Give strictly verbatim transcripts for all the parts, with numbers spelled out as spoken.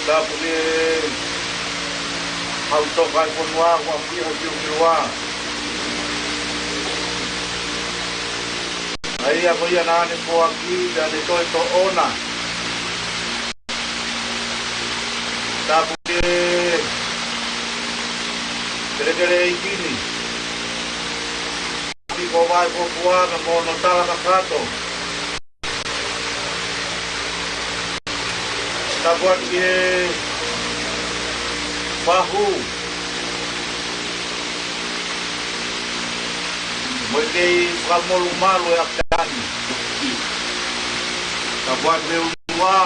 Tapu ki he Hau Toka ʻi he fonua, ʻoku ʻi ai e fiu ki lua. ʻA ia ko ia naʻa ne foaki, pea ne toe toʻona. Tapu ki he kelekele ʻeiki ni. Ki ko vai ko kua na mo no tala kakato. Tapu atu ki he fahu. Mo e kei fakamolumalu ʻa e ʻAfitani. Tapu atu ki he ʻUluʻa.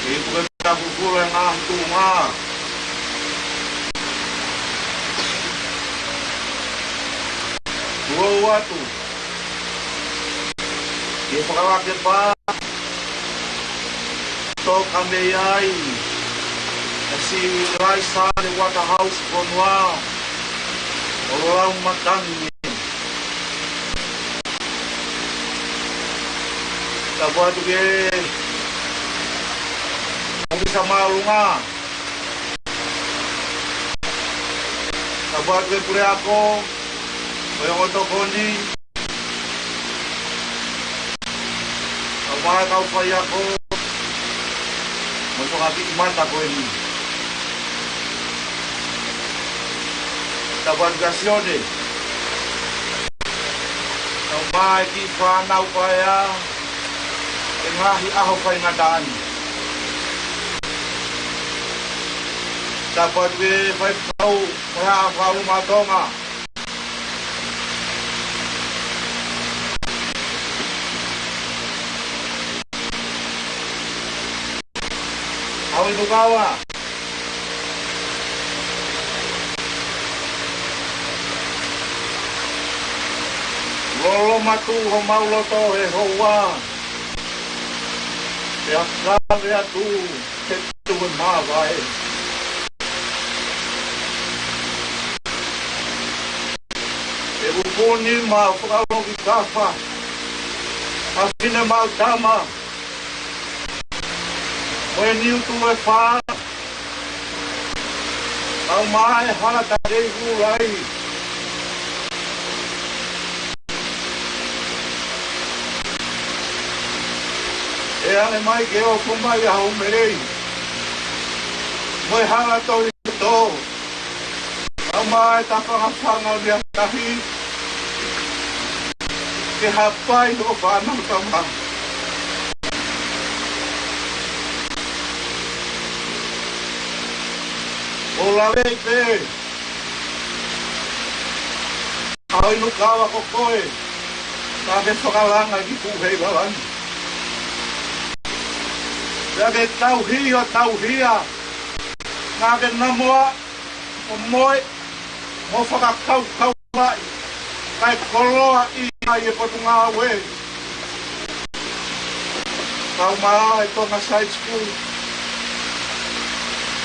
Kei tuku e mea fufulu e ngaahi tuʻunga. Tuʻu atu. ʻI he Fakalakepa, Toka mei ai ʻa Sivilaisa ʻi he Waterhouse Fonua ʻo Laumatangi. Tapu atu ki he ʻōfisa māʻolunga. Tapu atu ki he puleako, mo e ongo tokoni. Tapu mo e kau faiako, mo e fakakiʻi mata ko eni. Tapu atu kia Sione. Tapu mo e kiʻi fānau paea, he ngaahi ʻaho faingataʻa ni. Tapu atu ki he faifekau, mo e Haʻa Fakaluma ʻo Tonga. ʻAho inu kava. Lolo matu homau loto he houa. Pea kave atu he tuʻu e māvae. ʻE upu ni mau fakalongi kafa. ʻA Finemātama. Mo e Niu Tuʻi ʻe Fā. Au mai hala ta kei kulai. ʻE ʻange mai ke ʻoku mai ʻa Houmelei. Mo e hala tohi tō. Au mai tafanga fanga ʻo Liatahi. Ke hapai ʻo fānau tama. ʻO lave pē. ʻAho inu kava ko koe. Naʻa ke fakalanga ki Kuheilalani. Naʻa ke tauhi ʻo tauhia. Naʻa ke namoa ʻo moe, mo fakakaukau mai, kae koloaʻia ʻa e Potungāue. Kau mai ʻa e Tonga Side School,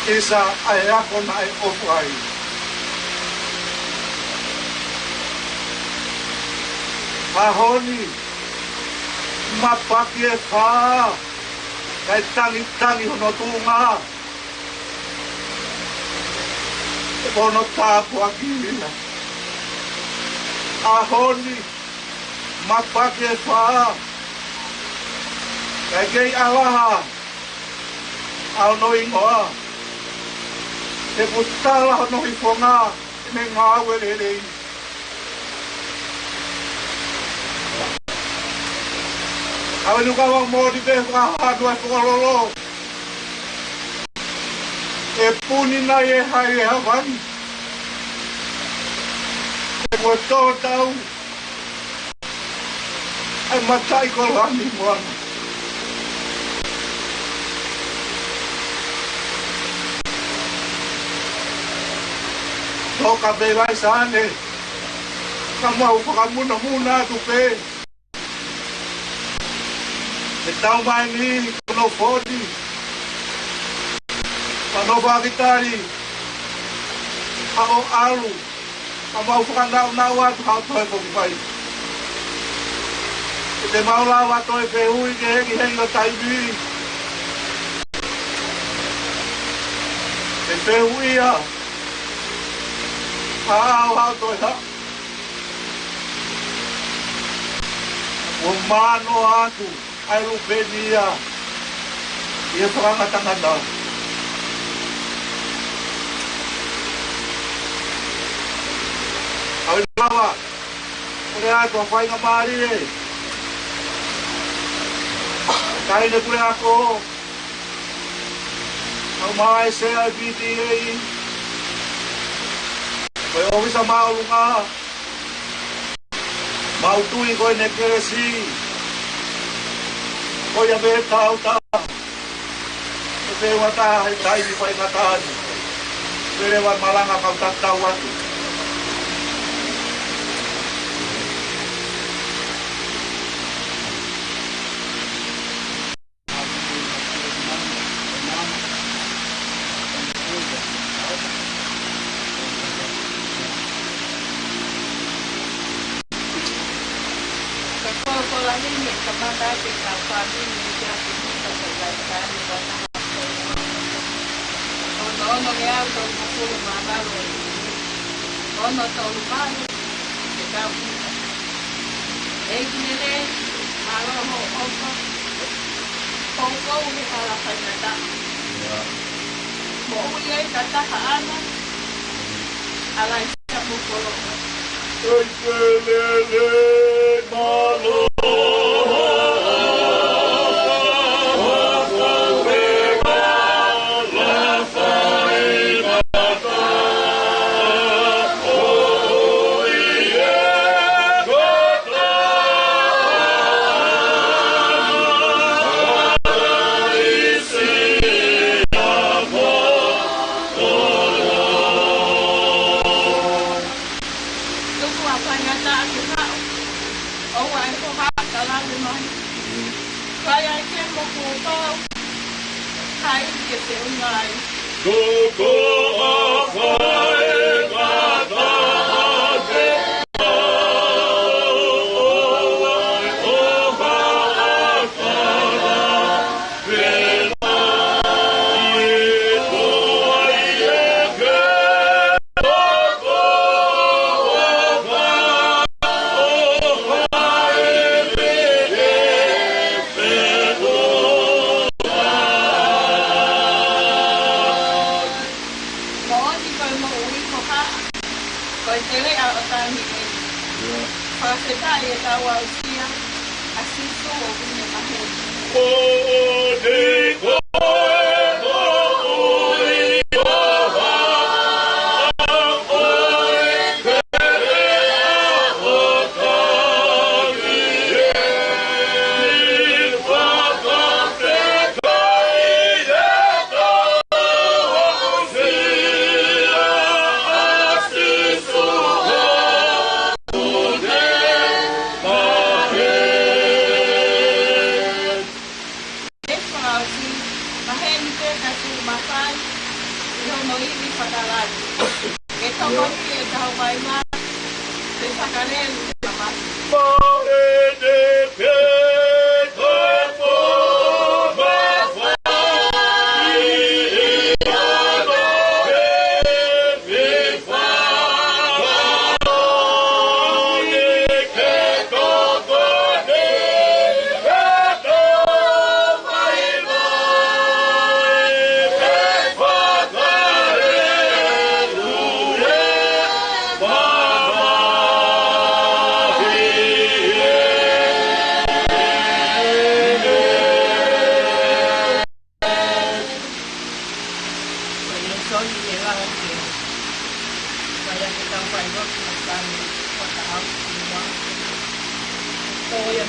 ʻisa ʻa e ako naʻe ʻofa ai. ʻAho ni, Mapaki ʻe fā, kae tangitangi hono tuʻunga. Ko hono tāpuaki ia. ʻAho ni, mapaki ʻe fā, kae kei ʻalaha ʻa hono hingoa. He kuo tala hono hifonga ʻi he ngāue lelei. ʻAve nuka wa mō ni pe fakahanu ʻa e fakalolo. ʻE puni nai ʻe hai ʻe havangi. ʻE mo tō tau. ʻAi mataʻi ko lani moana. Tō ka pē vai sane. Ka mau fakamunamuna atu pē. ʻE tau mai ni, ko no foti. Ka no fakitali. Ka o alu. Ka mau fakanaunau atu hao toe foki mai. ʻE te mau lava toe fehuʻi ke hengihengi ʻo taimi. ʻE fehuʻia. Ka ʻaho hao toe ha. ʻO mano atu. ʻAi Lupeni ia ʻi he fakangatangata. ʻAve lava, kole atu ʻa e faingamālie. Taʻahine Puleako, ʻa e Sea ʻo e P T A, ko e ʻōfisa māʻolunga, Mau tui ko e nekelesi. Ko ia me tau ta. Ko te wata he taimi faingataʻa ni. Pele wa malanga kau tatau atu. Ka ko ko la ni me ka mata ke ka fa ni me ke a ke ni ka ka ka ka ni ka ka. Ono ono me au tau mokulu ma malu. Ono tau malu. Ke ka. ʻEiki lelei, mālō hoʻo ʻofa. Poupou he hala faingataʻa. Moʻui ai ka taha ana, ala i ka mokolo. ʻEiki lelei, mālō. Tuku ʻa e faingataʻa ke haʻu. ʻOua ʻe hohaʻa ka lave mai. Kai ai ke moku o pau. Kai ke te unga ai. Tuku ʻa e faingataʻa ke haʻu. ʻOua ʻe hohaʻa ka lave mai. Moʻoni ko e moʻui ko haʻa, ko e teleʻa ʻo Taniela. Fakafetaʻi ʻetau aʻusia ʻa Sīsū ʻoku ne maheni. Moʻoni ko e moʻui ko haʻa, ko e teleʻa ʻo Taniela. Fakafetaʻi ʻetau aʻusia ʻa Sīsū ʻoku ne maheni. ʻE fakaʻosi, maheni pē ka tuʻu mafai ʻi hono ivi fakalaki. ʻE tokoni ʻe tau mai mā, ʻe fakalelu ʻa mā. Maheni pē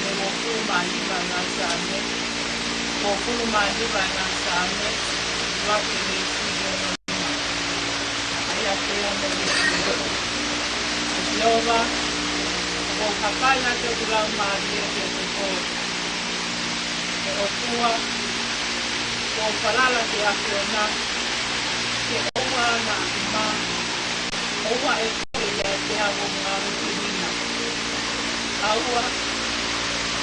Uofulu mā nima ʻa e ngaahi Saame. Uofulu mā nima ʻa e ngaahi Saame. Ua pē mei he fili ʻe ono. ʻA ia pea mo e fili ʻe ono. ʻE Sihova, ʻoku ou hapai atu ʻeku laumālie kiate koe. ʻE ʻOtua, ʻoku ou falala ki he ʻAfiona, ke ʻoua naʻa ku mā, ʻoua ʻe pehē ʻiate au hoku ngaahi ʻuhinga. ʻAua,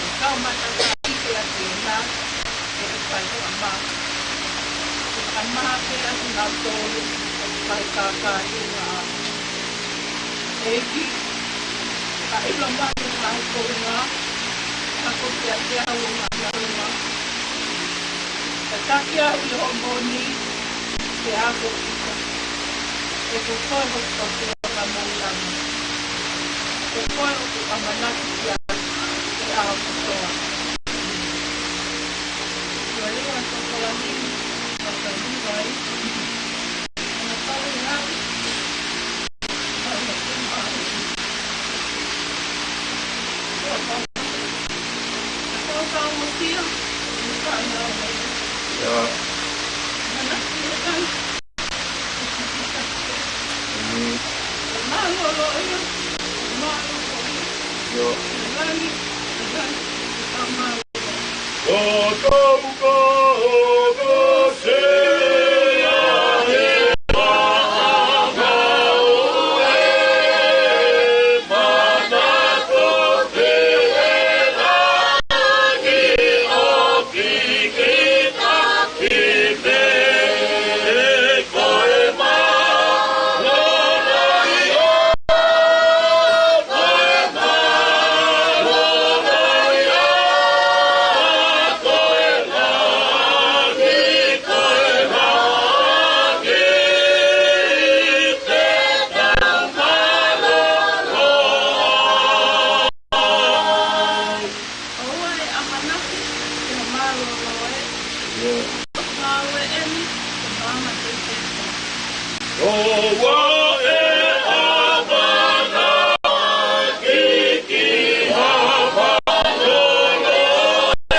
ʻe kau matakali ki he ʻAfiona, ʻe fai ʻa e mā. ʻE ʻa e mā pē ʻa kinautolu ʻoku fai kākāʻi ʻa ʻEiki, ka ʻilo mai ʻa e kounga, ka ko kia kia ua ma ia ua. Ka takia ʻi ho moʻoni, ke ako kita. He ko koe hoku kotoa ka mou lama. Ko koe ʻoku ʻamanaki kia, ke ako kotoa. Ua lea ko kola ni, ka ka ni vai. ʻOua ʻe ʻamanaki ki he mālōlō ē. Ngāue eni, ko māmani te te. ʻOua ʻe ʻamanaki ki ha mālōlō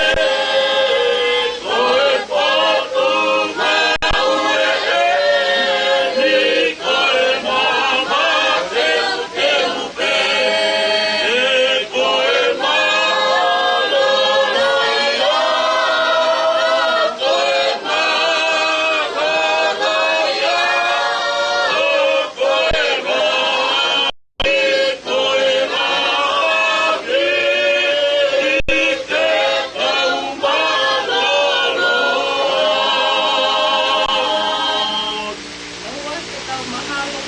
ē. Ko e Potungāue eni, ko e māmani te te. ʻOua te tau mahalo,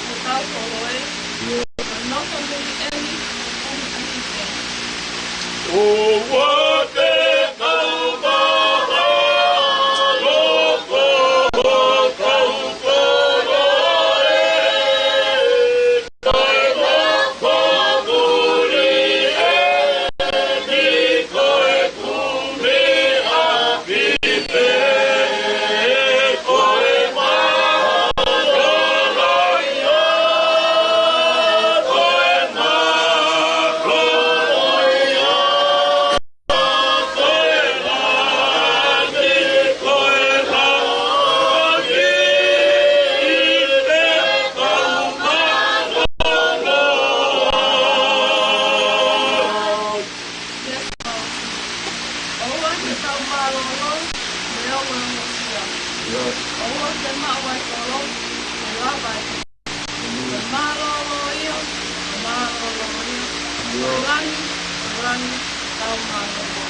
te tau koloe, ʻo nofo muli eni, ʻo kumi ʻaki pē. ʻOua te tau mahalo, ko tau koloe. ʻOua te tau mālōlō, mo e ongosia. ʻOua te maʻu ʻa e kolo, mo e lava ʻa e mālōlō ia, mālōlō ia. Langi, langi, tau mālōlō.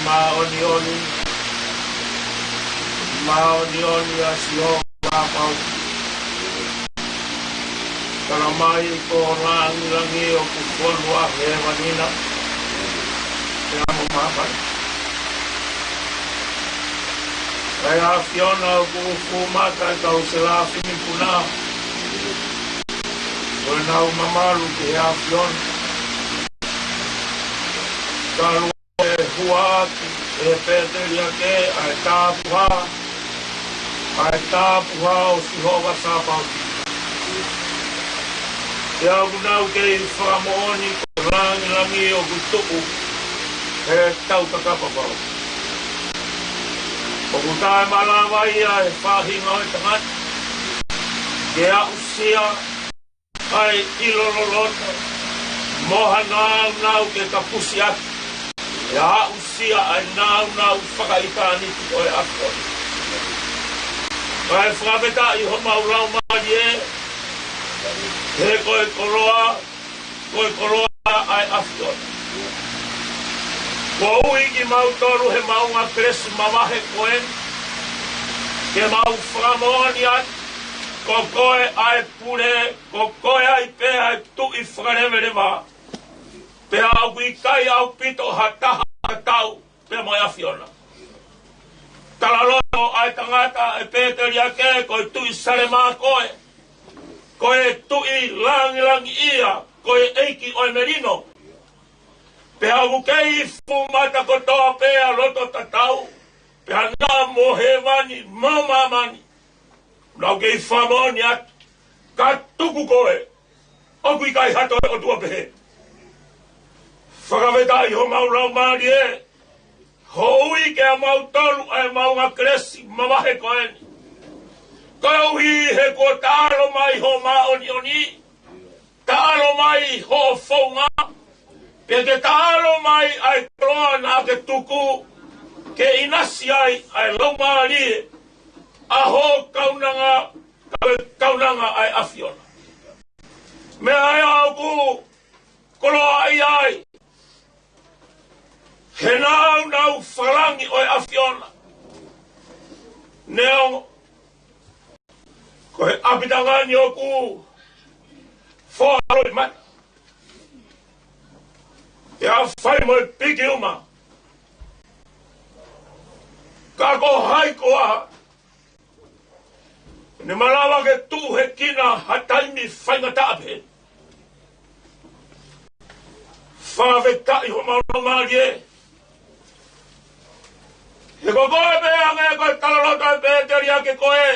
Māʻoniʻoni, māʻoniʻoni ʻa Sihova Sapaoti. Tala mai ko langilangi ʻoku fonu ʻa hēvani na, pea mo māmani. ʻA e ʻAfiona ʻoku fuʻu mata ʻa e kau selafimi puna, ko ʻenau mamalu ki he ʻAfiona. Talu e huaʻaki ʻe he pēteliake ʻa e tāpuhā, ʻa e tāpuhā ʻo Sihova Sapaoti. Pea ʻoku nau kei fakamoʻoni ko langilangi ʻoku tuʻu he taukakapa vau. ʻOku taʻemalava ia ʻe he faʻahinga ʻo e tangata ke aʻusia ʻa e ʻilo loloto mo ha nāunau ke kapusi atu, ʻe aʻusia ʻa e nāunau fakaʻitāniti ʻo e ʻAfiona. Kae fakafetaʻi homau laumālie, he ko e koloa, ko e koloa ʻa e ʻAfiona. Kuo ui kimautolu he maʻunga kelesi mavahe ko eni, ke mau fakamoʻoni atu, ko koe ʻa e pule, ko koe ai pē ʻa e Tuʻi fakaleveleva. Pea ʻoku ʻikai ʻaupito ha taha ʻe tatau pea mo e ʻAfiona. Talaloto ʻa e tangata ʻe pēteliake, ko e Tuʻi Salema koe, ko e Tuʻi langilangiʻia, ko e ʻEiki ʻo e melino. Pea ʻoku kei fuʻu mata kotoa pē ʻa loto tatau, pea naʻa mo hēvani mo māmani. Nau kei fakamoʻoni atu, ka tuku koe, ʻoku ʻikai ha toe ʻOtua pehē. Fakafetaʻi homau laumālie, hoʻo ui kimautolu ʻa e maʻunga kelesi mavahe ko eni. Koeʻuhi he kuo taʻalo mai hoʻo māʻoniʻoni, taʻalo mai hoʻo founga, pea ke taʻalo mai ʻa e koloa naʻa ke tuku, ke ʻinasi ai ʻa e laumālie ʻa hoʻo kaunanga, ka ko e kaunanga ʻa e ʻAfiona. Meʻa ia ʻoku koloaʻia ai he nāunau fakalangi ʻo e ʻAfiona. Neongo ko e ʻapitanga ni ʻoku foʻi mata, ʻe fai mo e piki uma. Ka ko hai koā ʻe malava ke tuʻu he kina ha taimi faingataʻa pē? Fakafetaʻi homau laumālie, he ko koe pē, hangē ko e talaloto ʻa e pēteliake ko ē,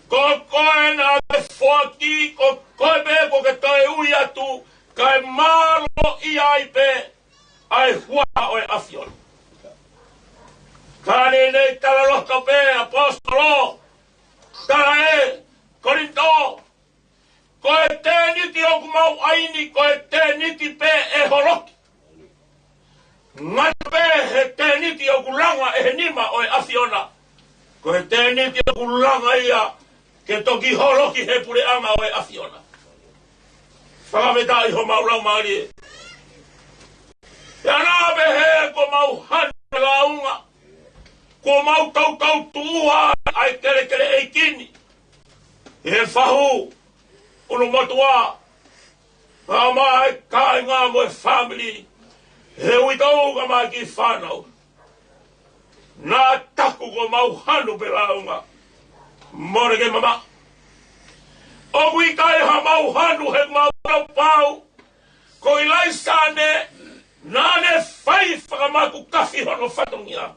ko koe naʻa ke foaki, ko koe pē kuo ke toe ui atu, kae mālō ʻi ai pē ʻa e huafa ʻo e ʻAfiona. Ka naʻe talaloto pē ʻaposetolo, tala ʻe Kolinitō, ko e tēniti ʻoku mau ʻai ni, ko e tēniti pē ʻe holoki. Ngata pē he tēniti ʻoku langa ʻe he nima ʻo e ʻAfiona, ko e tēniti ʻoku langa ia ke toki holoki he puleʻanga ʻo e ʻAfiona. Fakafetaʻi homau laumālie. ʻE ana pē he kuo mau hanu lāunga, kuo mau tautau tuʻua ʻa e kelekele ʻeiki ni he fahu ʻulumotuʻa, kae ʻumaʻā e kāinga mo e fāmili, he uitou kae ʻumaʻā e kiʻi fānau. Naʻa taku kuo mau hanu pē lāunga. Mole ke mamaʻo. ʻOku ʻikai ha mau hanu he mau pau. Ko ʻIlaisa ē, naʻa ne fai fakamakukafi hono fatongia.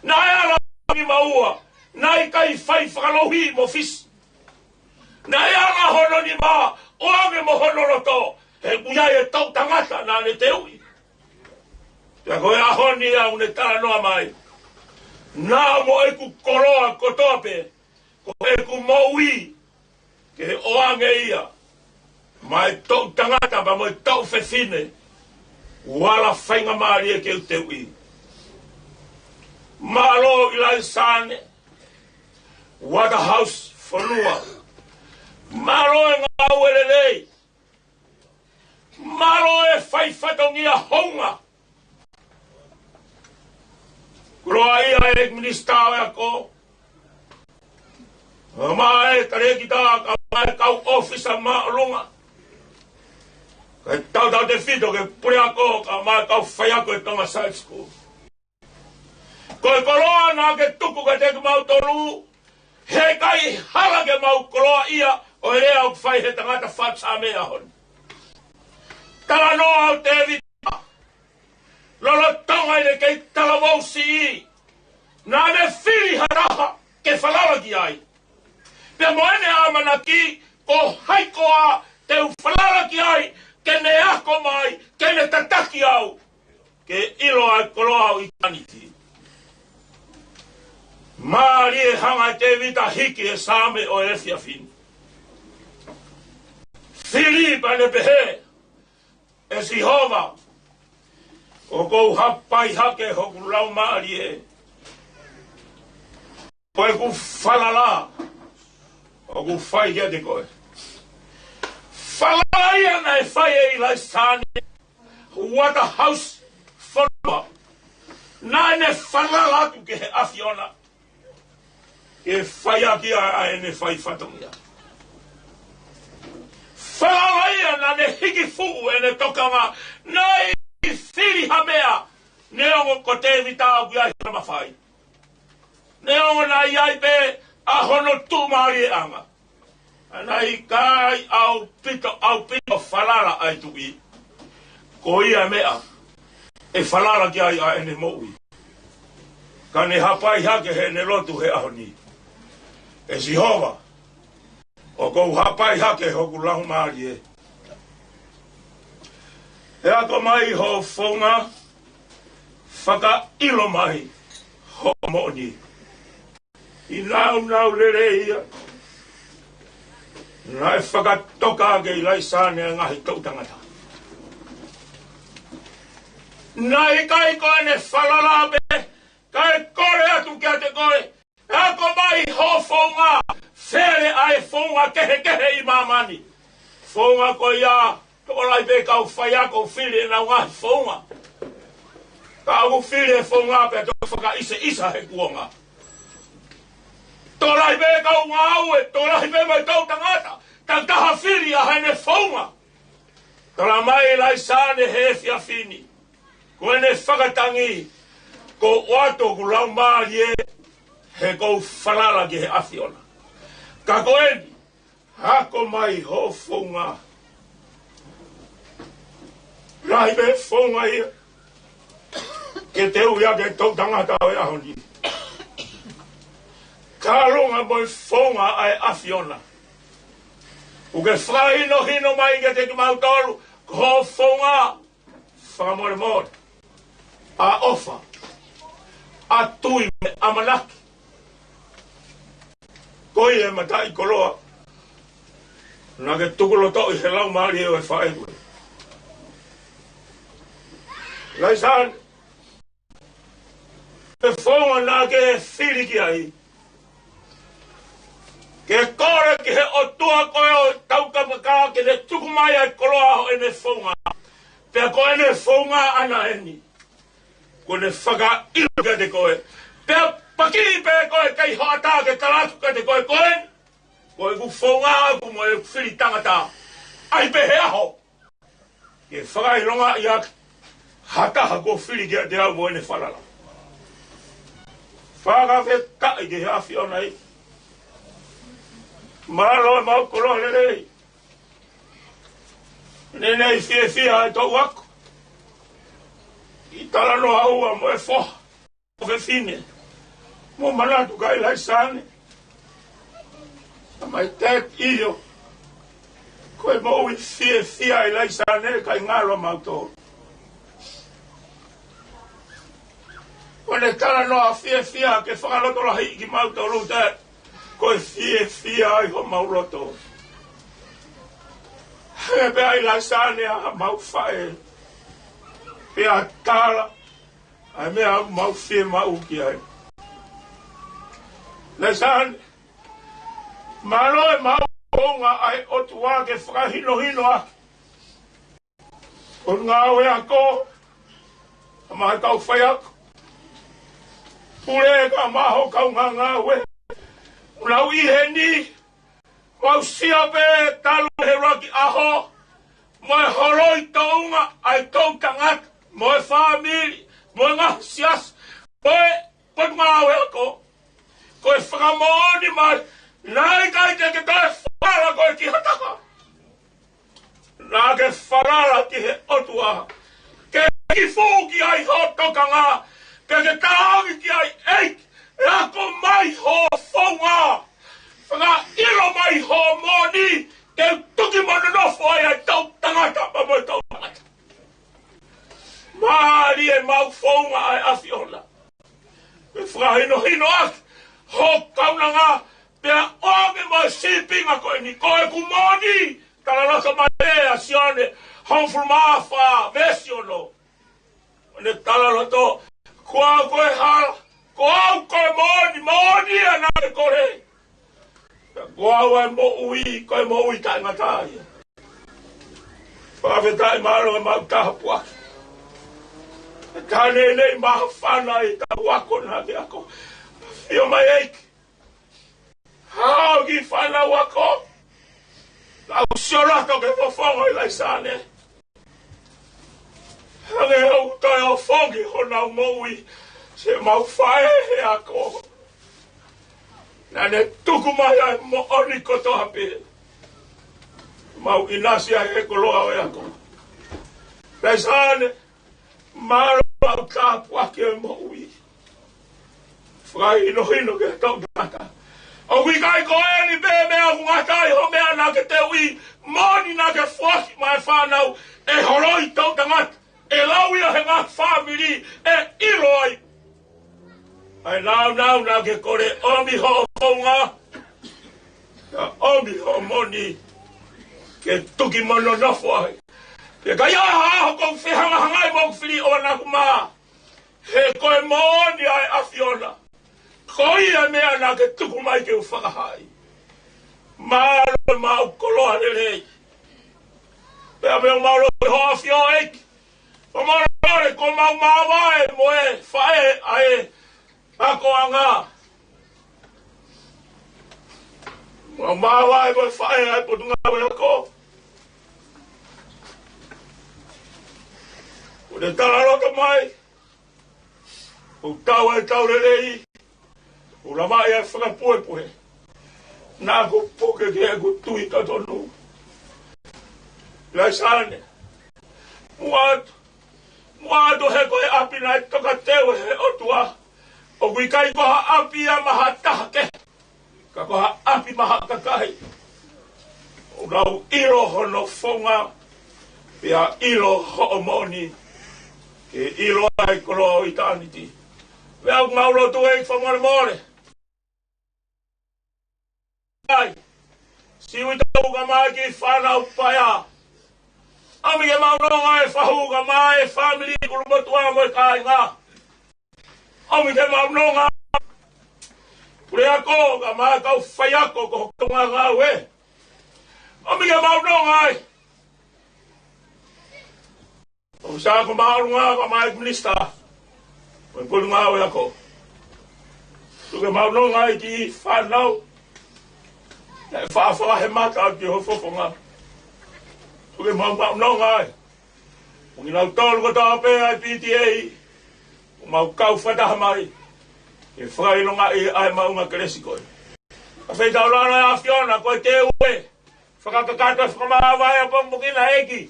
Naʻe ala ni maua, naʻe ʻikai fai fakalouhi mo fisi. Naʻe ala hono nima, ʻoange mo hono loto, he ʻoku ʻi ai e toʻu tangata naʻa ne teuʻi. Pea ko e ʻaho ni ʻoku ne talanoa mai, naʻa mo ʻeku koloa kotoa pē, ko ʻeku moʻui, ke ʻoange ia maʻa e toʻu tangata pea mo e toʻu fefine ʻoku ala faingamālie ke u teuʻi. Mālō ʻIlaisa ē, Waterhouse Fonua. Mālō e ngāue lelei. Mālō e fai fatongia hounga. Koloaʻia e minisitā ʻo e ako, kae ʻumaʻā e talēkita, kae ʻumaʻā e kau ʻōfisa māʻolunga, kae tautautefito ki he puleako, kae ʻumaʻā e kau faiako ʻo e Tonga Side School. Ko e koloa naʻa ke tuku kiate kimautolu, heʻikai hala ke mau koloaʻia ʻo e lea ʻoku fai he tangata Fatu Saame he ʻaho ni. Talanoa ʻo Tēvita, lolotonga ʻene kei talavou siʻi, naʻa ne fili ha taha ke falala ki ai. Pea mo ʻene ʻamanaki, ko hai koā te u falala ki ai, ke ne ako mai, ke ne tataki au ke ʻilo ʻa e koloa ʻo ʻitāniti. Mālie e hanga ʻe Tēvita ʻo hiki e Saame ʻo e efiafi ni. Filipa ne pehē, ʻE Sihova, ʻoku ou hapai hake hoku laumālie, ko ʻeku falala ʻoku fai kiate koe. Falala ia naʻe fai ʻe ʻIlaisa ʻi he Waterhouse fonua. Naʻa ne falala atu ki he ʻAfiona ke fai ʻaki ʻa ʻene fai fatongia. Falala ia naʻa ne hiki fuʻu ʻene tokanga, naʻe ʻikai fili ha meʻa, neongo ko Tēvita ʻoku ʻi ai hono mafai. Neongo naʻe ʻi ai pē ʻa hono tuʻumālieʻanga, ka naʻe ʻikai ʻaupito, ʻaupito falala ʻa e tuʻi. Ko ia e meʻa ʻe falala ki ai ʻa ʻene moʻui. Ka ne hapai hake heʻene lotu he ʻaho ni, ʻE Sihova, ʻoku ou hapai hake hoku laumālie. ʻE ako mai hoʻo founga, fakaʻilo mai hoʻo moʻoni. ʻI he nāunau lelei ia, naʻe fakatoka ʻaki ʻe ʻIlaisa ʻa e ngaahi toʻu tangata. Naʻe ʻikai ko ʻene falala pē, kae kole atu kiate koe, ʻe ako mai hoʻo founga, fele ʻa e founga kehekehe ʻi māmani. Founga ko ia, tokolahi pē kau faiako ʻoku fili ʻenau ngaahi founga. Ka ʻoku fili e founga pea toe fakaʻiseʻisa he kuonga. Tokolahi pē kau ngāue, tokolahi pē mo e toʻu tangata, takitaha fili ʻa ʻene founga. Tala mai ʻe ʻIlaisa ʻi he efiafi ni, ko ʻene fakatangi, ʻoku ou ʻoatu hoku laumālie, he ʻoku ou falala ki he ʻAfiona. Ka ko eni, ako mai hoʻo founga. Lahi pē founga ia ke teuʻi ʻaki e toʻu tangata ʻo e ʻaho ni. Ka ʻilonga mo e founga ʻa e ʻAfiona, ʻoku ke fakahinohino mai kiate kimautolu, ko hoʻo founga, fakamolemole, ʻa e ʻofa, ʻa e tui mo e ʻamanaki. Ko ia e mataʻikoloa naʻa ke tukulotoʻi he laumālie ʻo e faʻē ko ē. ʻIlaisa, e founga naʻa ke fili ki ai, ke kole ki he ʻOtua ko ē ʻo e taukapoka ke ne tuku mai ʻa e koloa ʻo ʻene founga. Pea ko ʻene founga ʻana eni, kuo ne fakaʻilo kiate koe. Pea pakiʻi pē koe kei hoʻatā ke tala atu kiate koe, ko eni, ko ʻeku founga ʻaʻaku mo ʻeku fili tangata. ʻAi pē he ʻaho ke fakaʻilongaʻi ʻaki ha taha kuo fili kiate au mo ʻene falala. Fakafetaʻi ki he ʻAfiona ē. Mālō e mau koloa lelei. Naʻe ʻi ai e fiefia ʻa e toʻu ako ʻi he talanoa ʻa e ʻoua mo e foha, ʻofefine. Mou manatu kia ʻIlaisa ē. Mai te io. Ko e moʻui fiefia ʻa ʻIlaisa ē, ʻikai ngalo mautolu. Ko ʻene talanoa fiefia ke fakalotolahiʻi kimautolu, te ko e fiefia ʻi homau loto. He pea ʻIlaisa ē ʻa mau faʻē, pea tala ʻa e meʻa ʻoku mau fiemaʻu ki ai. ʻIlaisa, mālō e mau founga ʻa e ʻOtua ke fakahinohino ʻaki ʻo ngāue ako, ʻa e kau faiako, Pule ka maho kau ngāngāue. Mau ʻi heni, mau sio pē talu he ʻuluaki ʻaho, mo e holoi toʻunga ʻa e toʻutangata, mo e fāmili, mo e ngaahi siasi, mo e potungāue ako. Ko e fakamoʻoni mai, naʻe ʻikai te ke toe falala koe ki ha taha. Naʻa ke falala ki he ʻOtua. Ke ke fuʻu ki ai ho tokanga. Ke ke talaange ki ai, ʻEiki, ako mai ho founga. Fakaʻilo mai ho moʻoni. Ke tuki mo nonofo ai ʻa e toʻutangata pea mo e toʻutangata. Mālie maʻu founga ʻa e ʻAfiona. Ke fakahinohino ʻaki ho kaunanga, pea ʻoange mo e sīpinga ko eni, ko ʻeku moʻoni. Talaloto mai ʻa Sione hongofulu mā fā, veesi ono. ʻO ne talaloto, ko au ko e hala, ko au ko e moʻoni, moʻoni ʻa ia naʻa ke kole. Ko au ʻa e moʻui, ko e moʻui taʻengata ia. Fakafetaʻi, mālō e maʻu tāpuaki. Ka ne ne māfana ʻi he tau ako naʻa ke ako. ʻAfio mai ʻEiki. Hao ki fānau ako. Lau sioloto ke fofonga ʻi Laisane. Hangē ʻoku toe ʻofongi honau moʻui, se mau faʻē he ako. Naʻa ne tuku mai ʻa e moʻoni kotoa pē. Mau ʻinasi ai he koloa ʻo e ako. Laisane, mālō e maʻu tāpuaki ʻo e moʻui. Fakahinohino ki he toʻutangata. ʻOku ʻikai ko eni pē meʻa ʻoku ngata ai ho meʻa naʻa ke teuʻi, moʻoni naʻa ke foaki maʻa e fānau, ʻe holoi toʻutangata, ʻe lau ia he ngaahi fāmili, ʻe ʻilo ai. ʻA e nāunau naʻa ke kole, ʻomi hoʻo founga, pea ʻomi hoʻo moʻoni, ke tuki mo nonofo ai. Pea ka ʻi ai ha ʻaho ʻoku ou fehangahangai mo ʻeku fili ʻo ʻanaku mā, he ko e moʻoni ʻa e ʻAfiona. Ko ia e meʻa naʻa ke tuku mai ke u fakahaaʻi. Mālō e maʻu koloa lelei. Pea pea mālō e hoʻo ʻAfio ʻEiki. Pea mālō e ko mau māvae mo e faʻē ʻa e akoʻanga. Mau māvae mo e faʻē ʻa e potungāue ako. ʻO ne talaloto mai, ʻoku tau ʻa e tau lelei, ʻoku lava ʻa e fakapuepue. Naʻa ku puke ki heʻeku tui totonu. Laisane, muʻa atu, muʻa atu he ko e ʻapi naʻe tokateu he ʻOtua. ʻOku ʻikai ko ha ʻapi ia maʻa ha taha kehe, ka ko ha ʻapi maʻa ha kakai. ʻOku nau ʻilo hono founga, pea ʻilo hoʻo moʻoni, ke ʻilo ai e koloa ʻo ʻitāniti. Pea ʻoku mau lotu ʻEiki fakamolemole. Ai. Siʻi uitou kae ʻumaʻā e kiʻi fānau paea. ʻOmi ke maʻu nonga e fahu kae ʻumaʻā e fāmili, kulumotuʻa mo e kāinga. ʻOmi ke maʻu nonga e puleako kae ʻumaʻā e kau faiako ko ho kaungāngāue. ʻOmi ke maʻu nonga ai. ʻOfisa Ako Māʻolunga kae ʻumaʻā e minisitā mo e potungāue ako. Tuku ke maʻu nonga e kiʻi fānau. Naʻe faʻa fakahemata atu ki ho fofonga. Tuku ke maʻu maʻu nonga ai. Mo kinautolu kotoa pē ʻa e P T A, ʻoku mau kau fakataha mai ke fakaʻilongaʻi ʻa e maʻunga kelesi ko ē. Ka fetaulalo ʻa e ʻAfiona, ko e teu ē. Fakakakato e fakamāvae ʻa e pongipongi ni ʻEiki.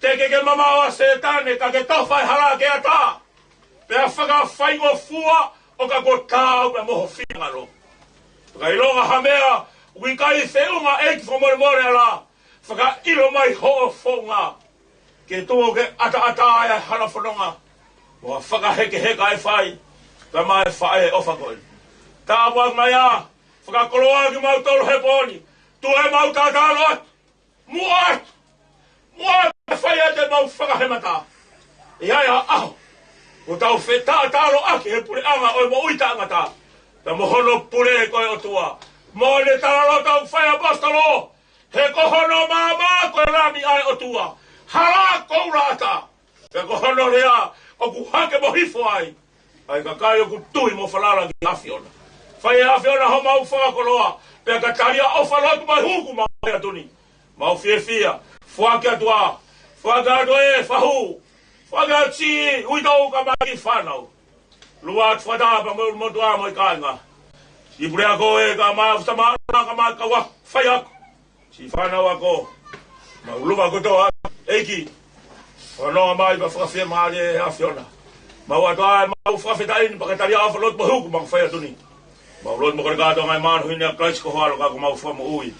Teʻeki ke mamaʻo ʻa Sētane, ka ke tofa e hala ke ata. Pea fakafaingofua ʻo ka kuo taau pea mo ho finangalo. Fakaʻilonga ha meʻa ʻoku ʻikai feʻunga ʻEiki fakamolemole ala. Fakaʻilo mai hoʻo founga. Ke tuku ke ʻataʻatā ai e hala fononga. Mo e fakahekeheka ʻe fai, kae ʻumaʻā e faʻē ʻofa ko ē. Tāpuaki mai ā, fakakoloa kimautolu he pō ni. Tuku ke mau tatalo atu. Muʻa atu. Muʻa atu ke fai ʻa e mau fakahemata. ʻE ʻi ai ha ʻaho ʻoku tau fetataloʻaki he puleʻanga ʻo e moʻui taʻengata. Pea mo hono pule ko e ʻOtua. Mo ʻene talaloto ʻoku fai ʻe he ʻaposetolo. He ko hono maama ko e Lami ʻa e ʻOtua. Hala koula ʻatā. Pea ko hono lea ʻoku hake mo hifo ai. ʻa e kakai ʻoku tui mo falala ki he ʻAfiona. Fai ʻe he ʻAfiona homau fakakoloa, pea ka talia ʻofa, lotu mo e hū kuo mau fai atu ni. Mau fiefia, foaki atu ā, foaki atu e fahu, foaki atu siʻi uitou kae ʻumaʻā e kiʻi fānau. Lua atu fakataha pea mo e ʻulumotuʻa mo e kāinga. Siʻi puleako ē, kae ʻumaʻā e ʻofisa māʻolunga kae ʻumaʻā e kau faiako, siʻi fānau ako, mau luma kotoa, ʻEiki. Fanongo mai pea fakafiemālie ʻe he ʻAfiona. Mau ʻatu ā ʻemau fakafetaʻi ni pea ka talia ʻofa, lotu mo e hū kuo mau fai atu ni. Mau lotu mo kole kātoa ʻi he mālohi ni ʻa Kalaisi ko ho ʻAlo ka ko homau Fakamoʻui.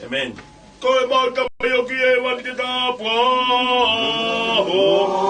ʻĒmeni. Ko ʻemau Tamai ʻoku ʻi he ʻEiki, ke tāpuhā ho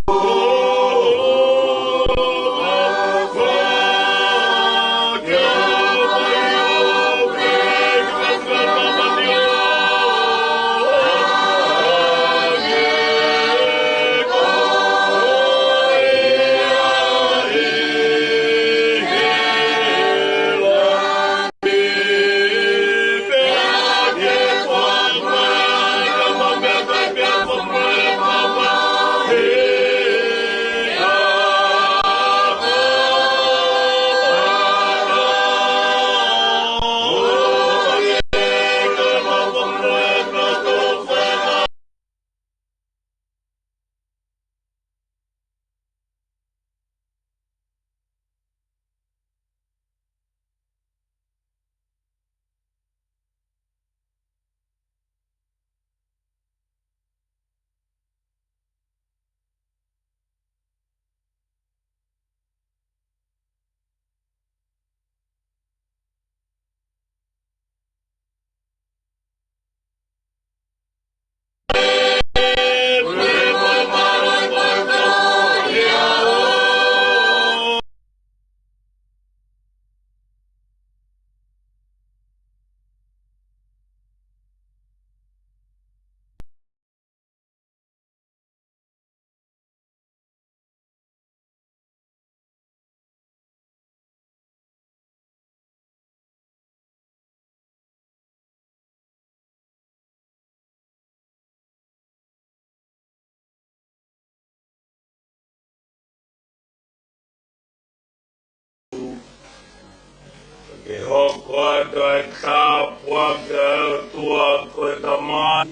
Ke hoko atu ʻa e tāpuaki ʻa e ʻOtua ko e Tamai,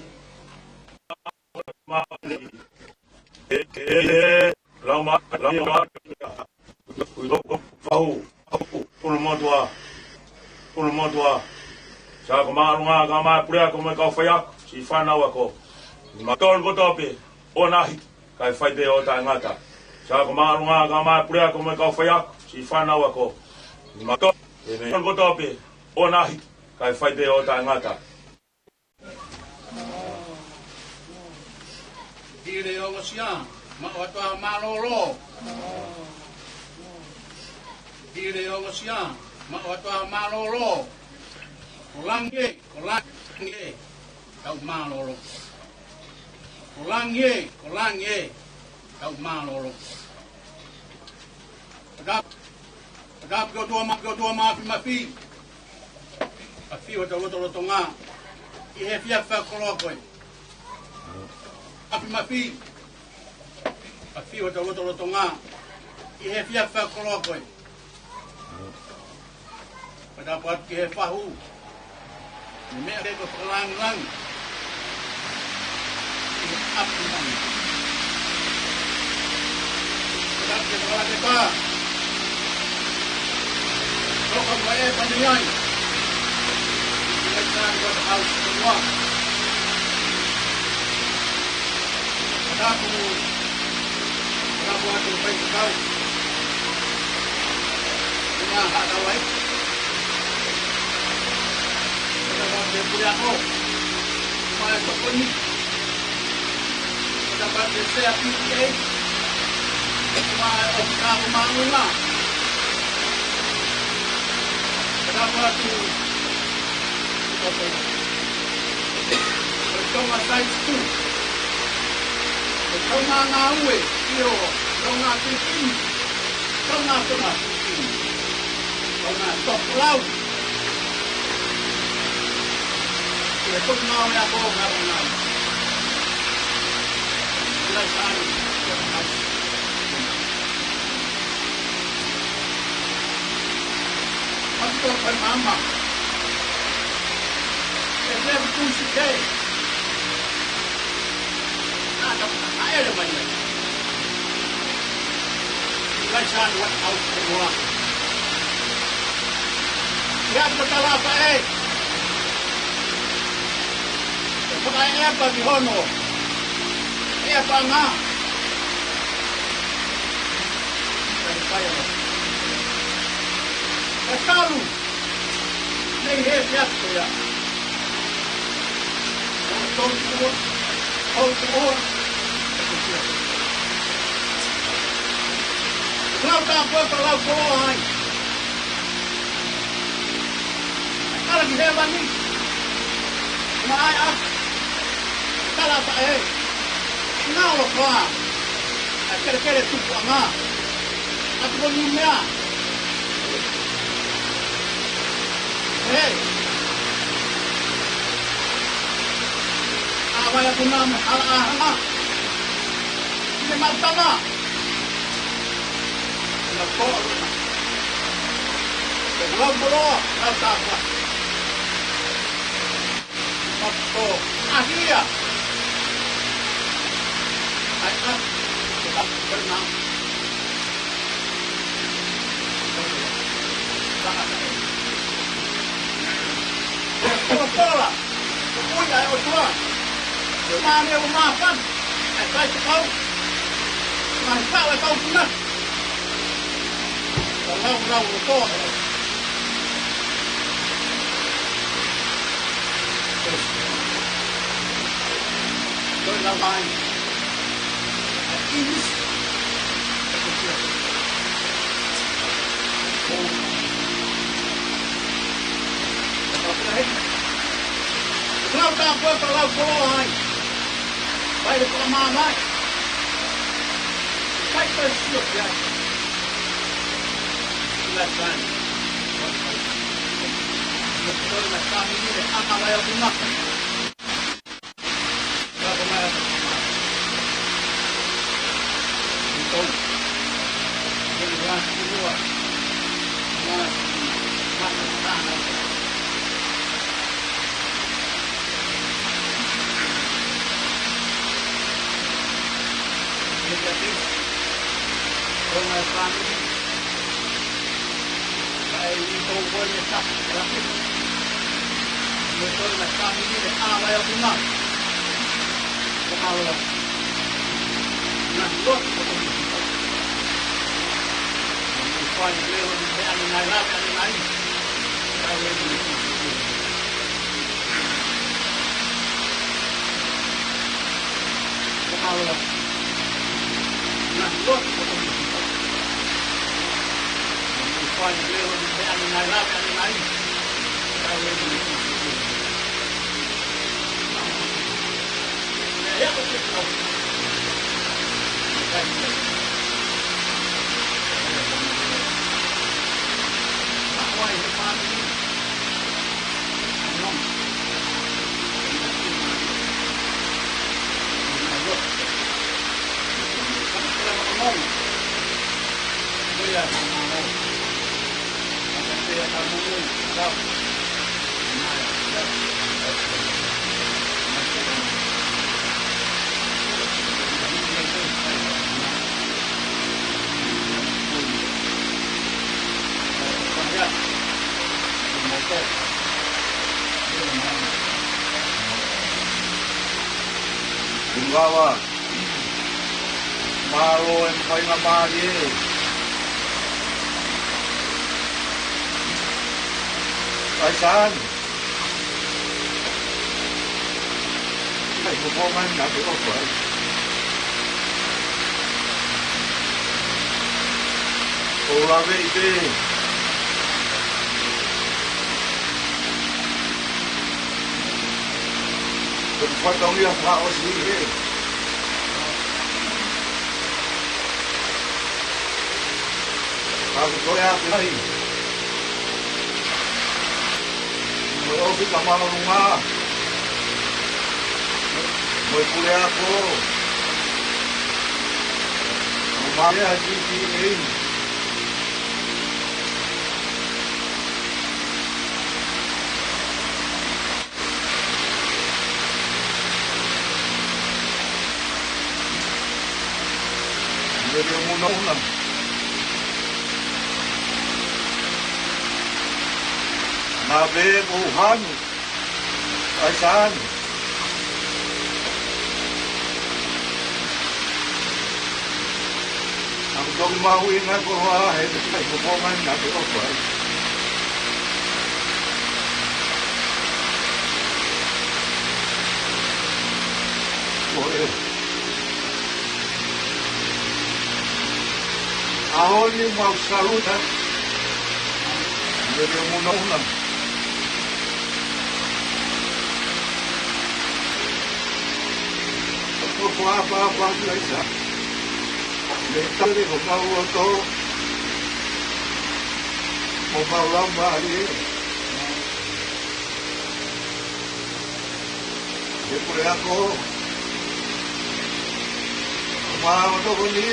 Māʻoniʻoni, ʻe, ʻe, ʻe, Laumālie, Laumālie, ʻulumotuʻa, ʻulumotuʻa, ʻulumotuʻa. Sai ko māʻolunga kae ʻumaʻā e puleako mo e kau faiako, siʻi fānau ako. Nima tolu kotoa pē, ʻoua naʻa hiki, kae fai pē ʻo taʻengata. Sai ko māʻolunga kae ʻumaʻā e puleako mo e kau faiako, siʻi fānau ako. Nima tolu, ʻe, nima tolu kotoa pē, ʻoua naʻa hiki, kae fai pē ʻo taʻengata. Hili e ongosia, maʻu atu ā mālōlō. Hili e ongosia, maʻu atu ā mālōlō. Ko langi ē, ko langi ē, tau mālōlō. Ko langi ē, ko langi ē, tau mālōlō. Fakatapu, fakatapu ki he ʻOtua ma-, ki he ʻOtua Mafimafi. ʻAfio hotau lotolotonga ʻi he efiafi fakakoloa ko ē. Mafimafi, ʻafio hotau lotolotonga ʻi he efiafi fakakoloa ko ē. Fakatapu atu ki he fahu. Mo e meʻa ko ē ko e fakalāngilangi ʻi he ʻapi ni. Fakatapu ki he fakalake pā. Toka mo e pani ai. Ki he taha ko e ʻausi ko ua. Fakatapu, fakatapu atu ki he faifekau. Ko e meʻa haʻa tau ai. Fakatapu atu ki he puleako. Mo e tokoni. Fakatapu atu ki he sea P T A. Mo e ʻofisa ako māʻolunga. Fakatapu atu ki he Tonga Side School. Ko e Tonga ngāue, ʻio, Tonga fifteen. Tonga, Tonga fifteen. Tonga tokolau. Ko e Tonga ngāue ako, ngāue ngāue. Ila sani, Tonga. Ko e maama. E leva kusi ke. Nā, nā, nā, ele mai. Lai san wa au ke wa. Ia ko tala pa e. Ko ai e pa ki hono. E pa ngā. Kai kai o. E kalu. Nei he pia ko ia. Tau tua, tau tua. Lau tā kua ka lau kua ai. Kala ki he vani. Nā ai a. Kala pa e. Nā o kua. A kelekele tupu anga. A tupu ni mea. He. A vai a kuna me hala a hanga. Ki he mautama. Na ko. Ke lau molo, lau tāpua. Mako, ahia. Ai, a, ko ta, ko na. Ko kola, ko ui ai o tua. Ko mane o mafan, ai kai te kau. Mai pau e kau kuna. Ka lau, lau, lau, ko. Ko e lau mai. Inis. Lau tā kua ka lau kua ai. Vai le kua mā mai. Kai kai sio kia. Ila tan. Ila tan. Ila tan. Mālō e kāinga mālie. Kai san. Kai ko ko mai na ke ko ko ai. Ko la ve i te. Ko te whakatau ia whakaʻosi e. Ka ko koe a te ai. Mo e ofi ka mālōlō ngā. Mo e pule ako. Mo mālea ki ki e. Nona. Naʻa pē ko Hanu. ʻAi sāni. Naʻa ku toki mahuʻinga ko ha he te kai ko ponga na te ko fai. Ko e. ʻAho ni mau saluta. Mele munauna. Ko fua fua fua ki ai sa. Me tale ko mau loto. Mo mau lau mālie. He puleako. Mālō tokoni.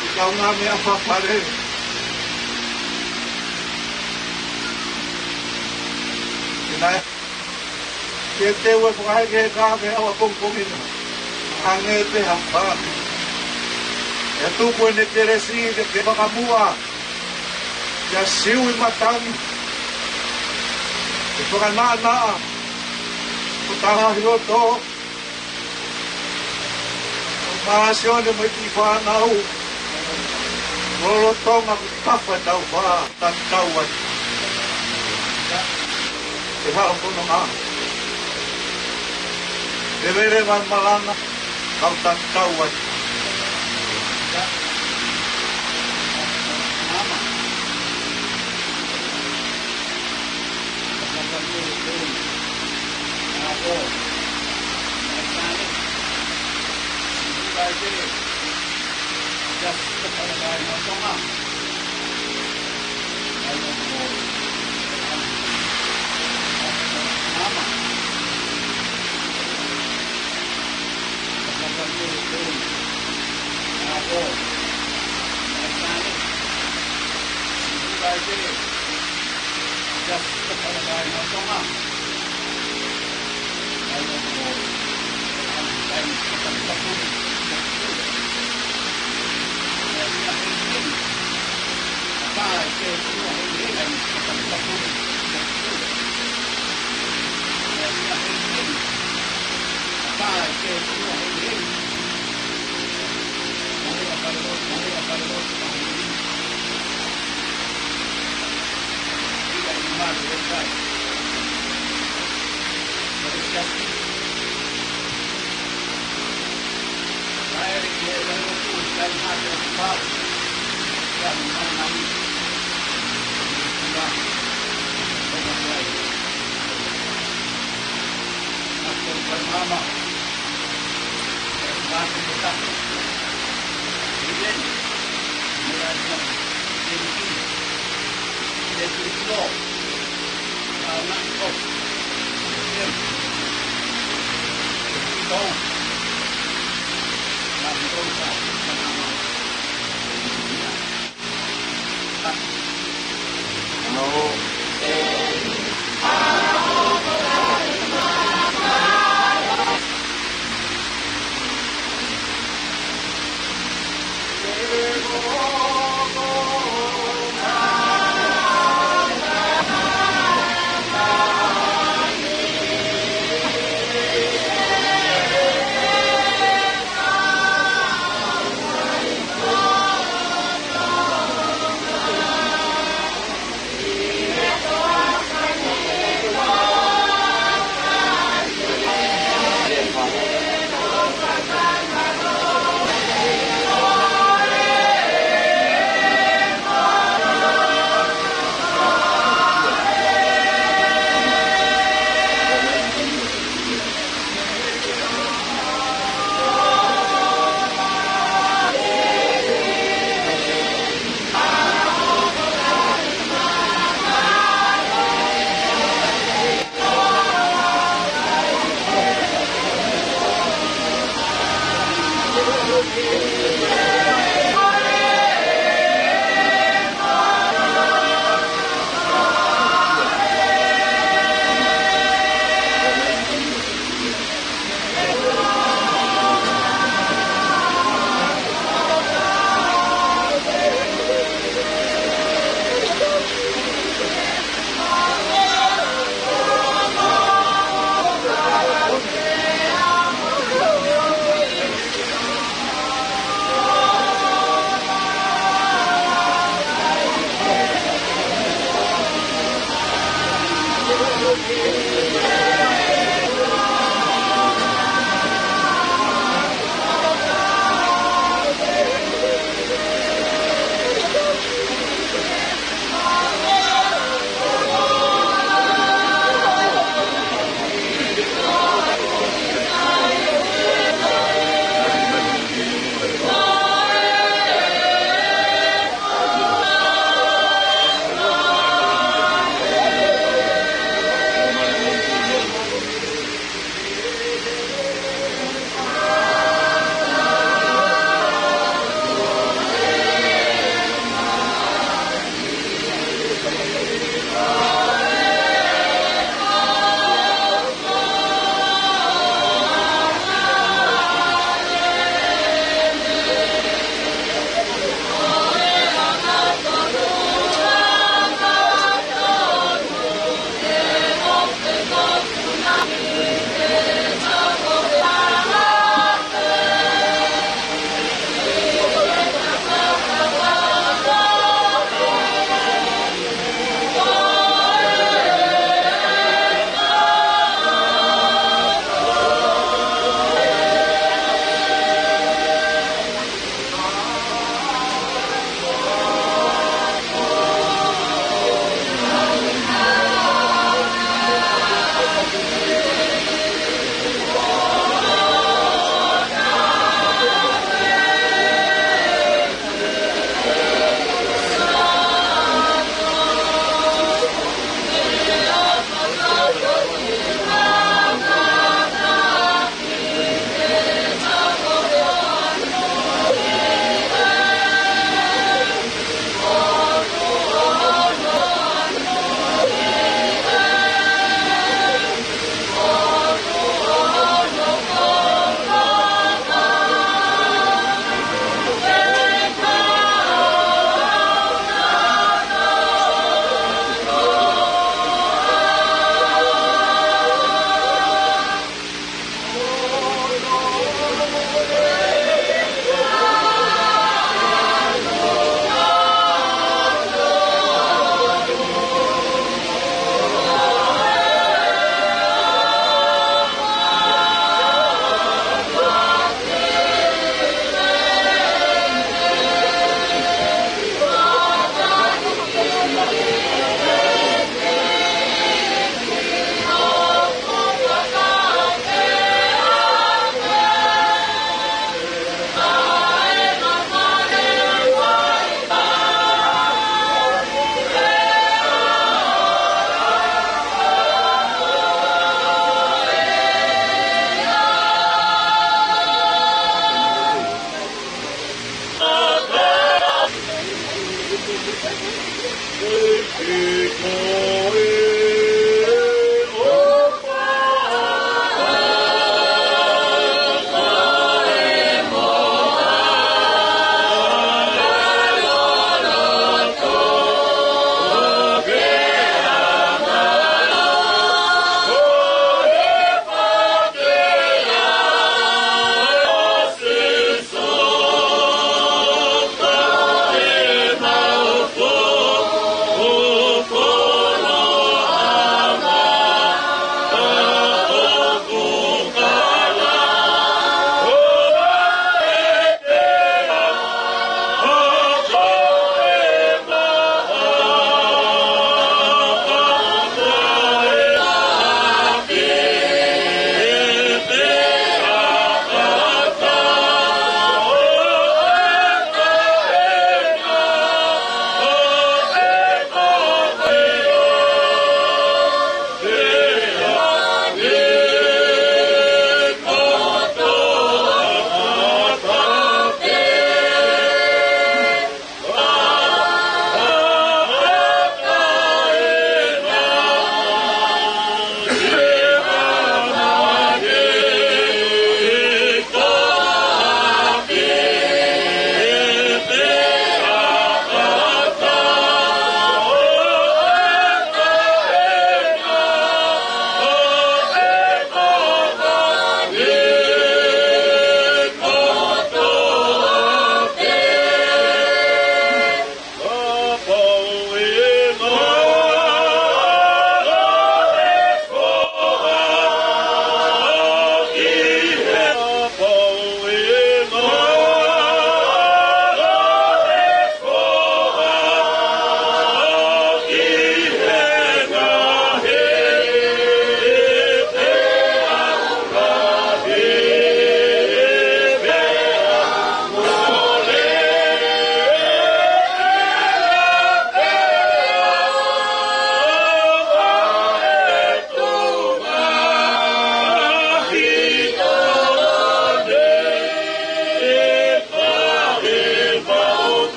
Ki kaungā meʻa fafale. Ke nai. Ke te ue fakahe ke ka ke awa pongpongina. Ange pe ha fā. ʻE tuku ʻene kelesi ke ke fakamuʻa. Kia Siu ʻi matangi. Ke fakanaʻanaʻa. Ko talahi loto. Ko Māsione mo e kiʻi fānau. Lolotonga ko tafa tau fā. Tatau atu. Ke fā o kono ngā. Ke vele vai malanga. Kau tatau atu.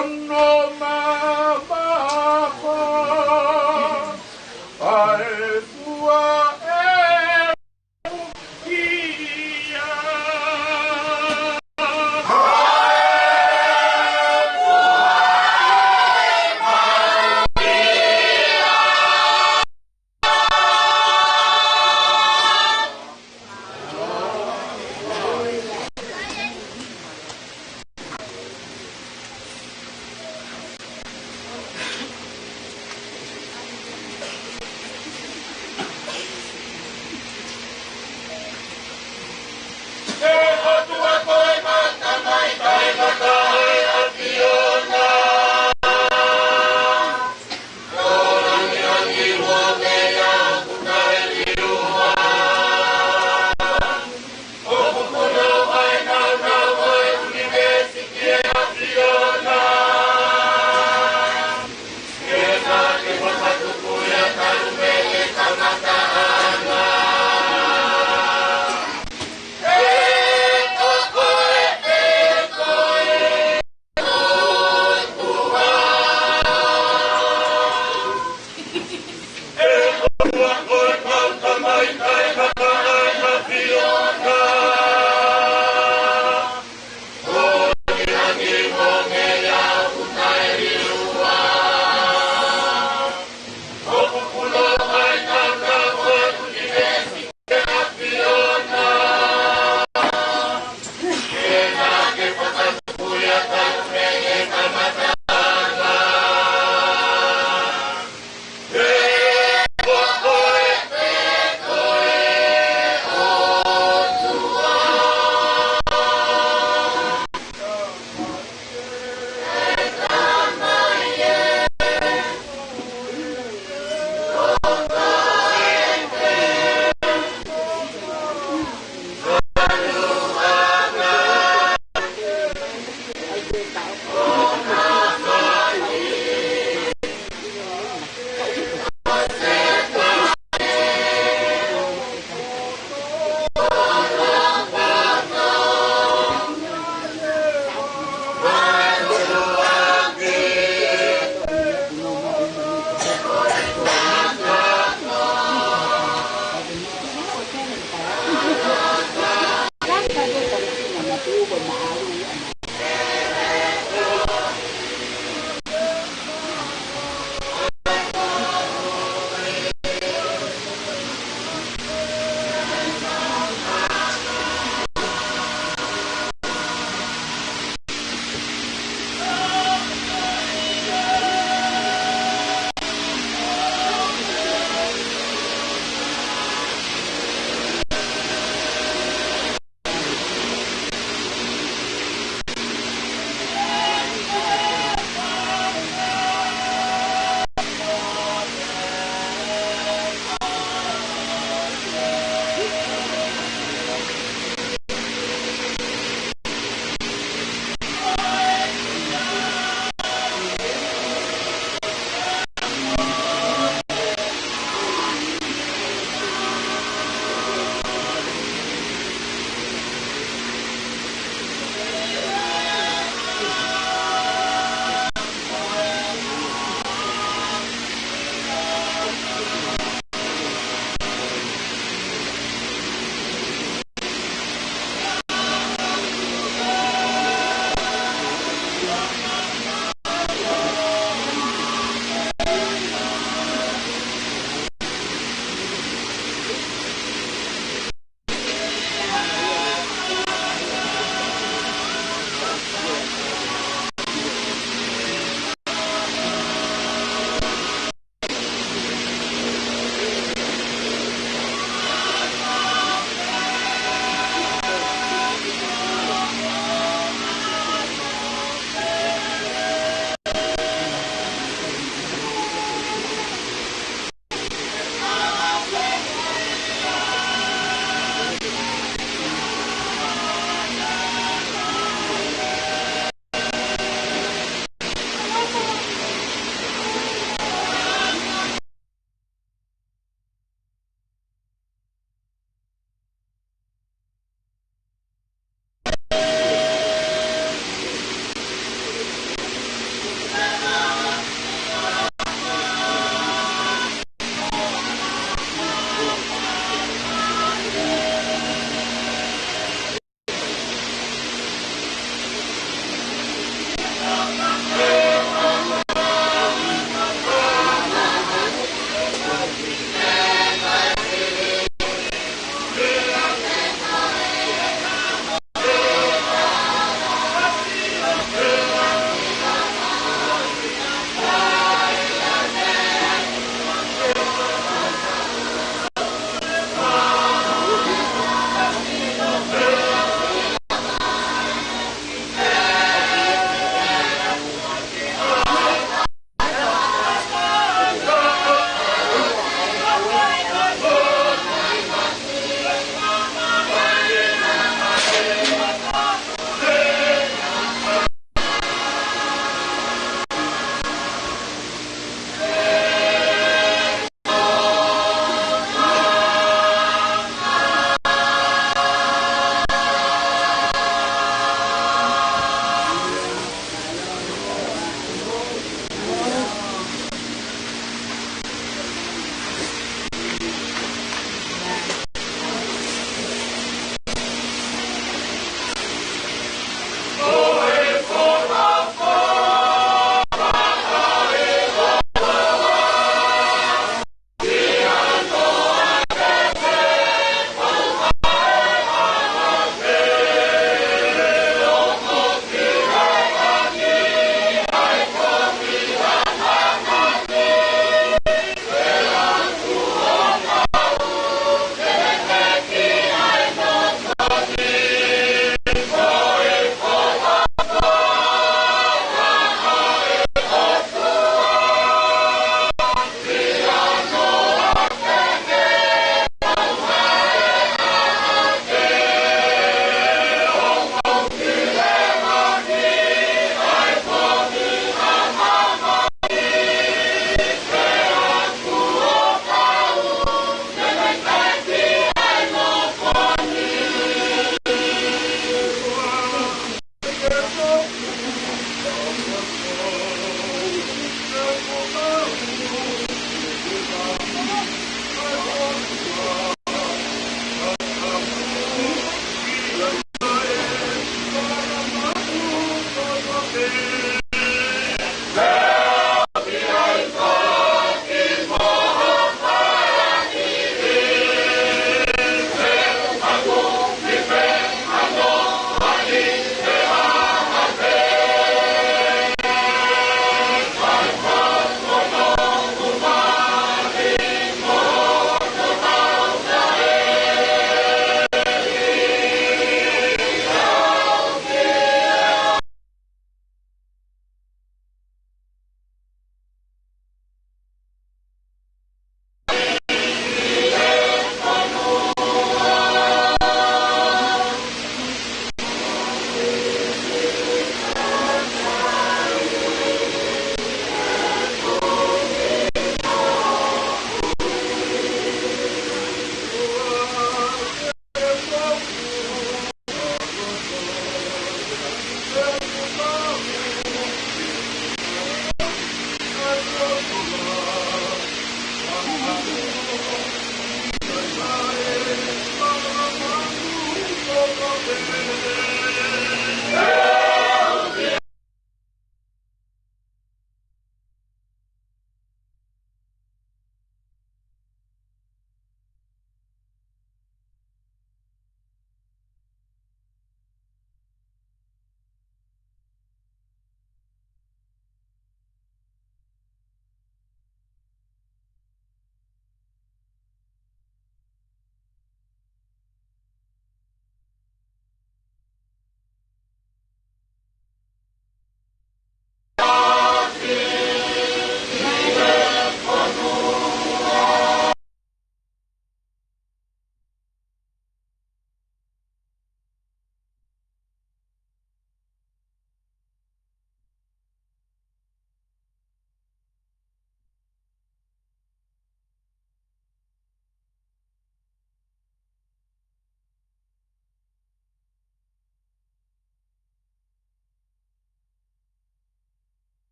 Ono mamafa, ʻa e fua ʻe ia.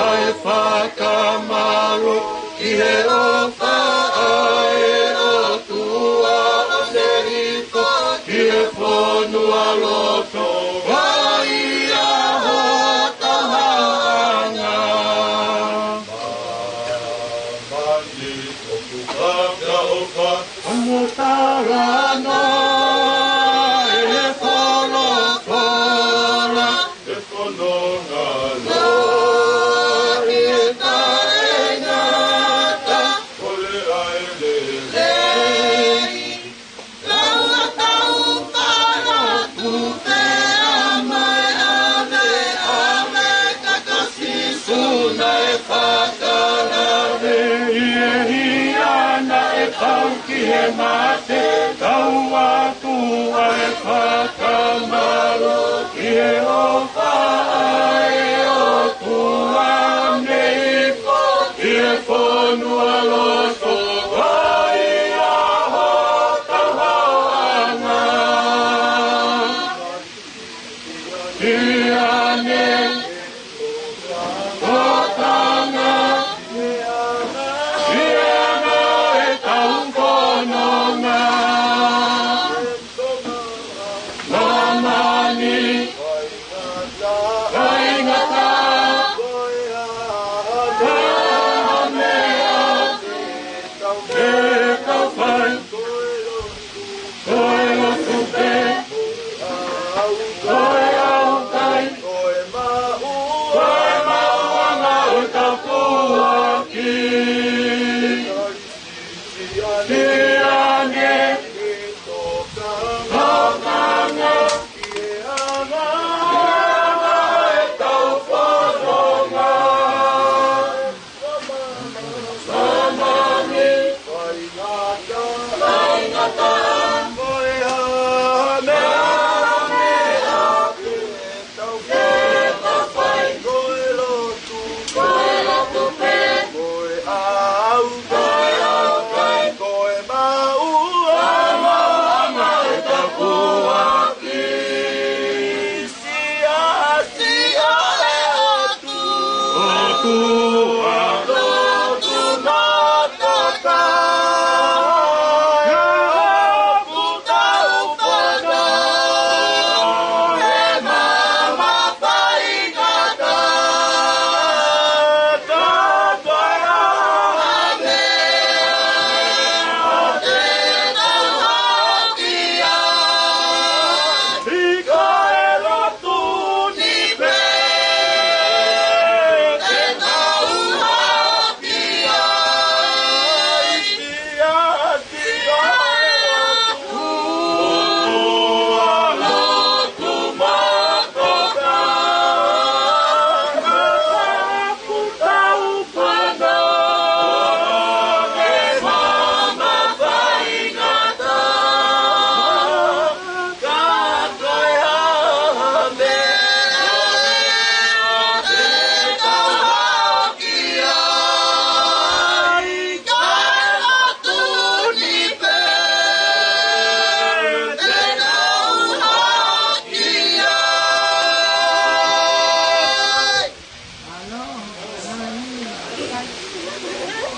ʻE fakamālō ki he ʻofa ʻa e ʻOtua ʻo ne hifo ki he fonua loto, ʻa ia hotau haʻanga. Māmani ʻoku fakaʻofa, ʻa mo talanoa ʻe he folofola, ʻe fononga loa ʻi he taʻengata, kole ʻa e lelei. Tau a tau talatupe ʻa mai ʻave ʻave kaka Sīsū naʻe fakalave ʻi he hia naʻe pau ki he mate, tau atu ʻa e fakamālō ki he ʻofa ʻa e ʻOtua ʻo ne hifo ki he fonua loto, ʻa ia hotau haʻanga. ʻIa ne kotanga, ʻia ne ʻetau fononga. Māmani, faingataʻa, ha meʻa ke tau fai, ko e lotu pē, ko e ʻaukai, ko e maʻuʻanga ʻo e tāpuaki. ʻIa ne tokanga ki he anga ʻetau fononga. Māmani, faingataʻa, faingataʻa, ko e hā ha meʻa ke tau fai, ko e lotu, ko e lotu pē, ko e ʻaukai, ko e ʻaukai, ko e maʻuʻanga, maʻuʻanga ʻo e tāpuaki. Siʻa, siʻa e ʻOtua, ʻOtua, lotu matoka, ʻa e ʻapu tau fana, ʻe mamafa ʻi ngata, ka ko e hā ha meʻa te tau hao ki ai, ʻi ko e lotu ni pē te tau hao ki ai. ʻIa